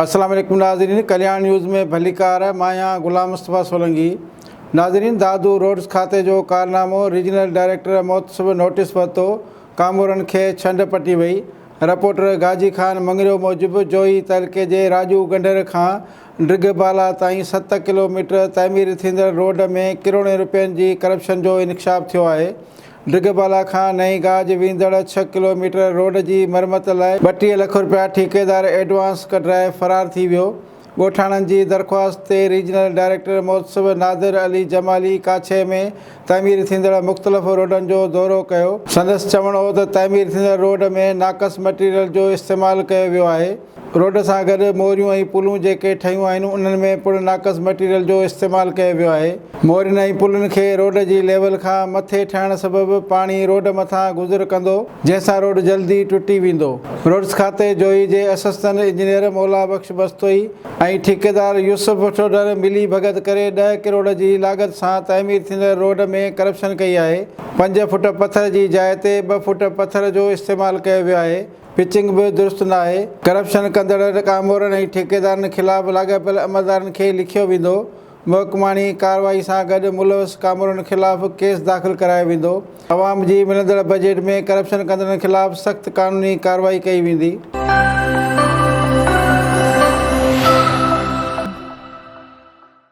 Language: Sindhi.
السلام عليڪم ناظرين ڪلياڻ نيوز ۾ ڀليڪار مان آهيان غلام مصطفيٰ سولنگي ناظرين دادو روڊس کاتي جو ڪارنامو ريجنل ڊائريڪٽر محتسب نوٽيس ورتو ڪامورن کي ڇنڊ پٽي وئي رپورٽر غازي خان مڱريو موجب جوهي تعلقي جي راڄو ڳنڍر کان ڊگهه بالا تائين ست ڪلو ميٽر تعمير ٿيندڙ روڊ ۾ ڪروڙين روپين جي ڪرپشن جو انڪشاف ٿيو آهي ڊگهه بالا کان نئين گاج ويندڙ ڇهه ڪلو ميٽر روڊ جي مرمت لاء 32 لک رپيا ٺيڪيدار ايڊوانس ڪڍرائي فرار ٿي ويو. ڳوٺاڻن جي درخواست تي ريجنل ڊائريڪٽر محتسب نادر علي جمالي ڪاڇي ۾ تعمير ٿيندڙ مختلف روڊن جو دورو ڪيو. سندس چوڻ هو ته تعمير ٿيندڙ روڊ ۾ ناقص مٽيريل جو استعمال ڪيو ويو آهي. روڊ سان گڏ موريون ۽ پلون جيڪي ٺهيون آهن انهن ۾ پڻ ناقص مٽيريل جو استعمال ڪيو ويو آهي. مورين ۽ پلن کي روڊ جي ليول کان مٿي ٺهڻ سبب پاڻي روڊ مٿان گذر ڪندو جنهن سان روڊ جلدي ٽٽي ويندو. روڊس کاتي جوهي جي اسسٽنٽ انجنيئر مولا بخش بستوئي ۽ ٺيڪيدار يوسف ٺوڍر ملي ڀڳت ڪري ڏهه ڪروڙ جي لاڳت سان تعمير ٿيندڙ روڊ ۾ ڪرپشن ڪئي آهي. پنج فوٽ پٿر جي جاء تي ٻه فوٽ پٿر جو استعمال ڪيو ويو آهي. پچنگ به درست ناهي، ڪرپشن ڪندڙ ڪامورن ۽ ٺيڪيدارن خلاف لاڳاپيل عملدارن کي لکيو ويندو، محڪماڻي ڪارروائي سان گڏ ملوث ڪامورن خلاف ڪيس داخل ڪرايو ويندو، عوام جي ملندڙ بجيٽ ۾ ڪرپشن ڪندڙن خلاف سخت قانوني ڪارروائي ڪئي ويندي.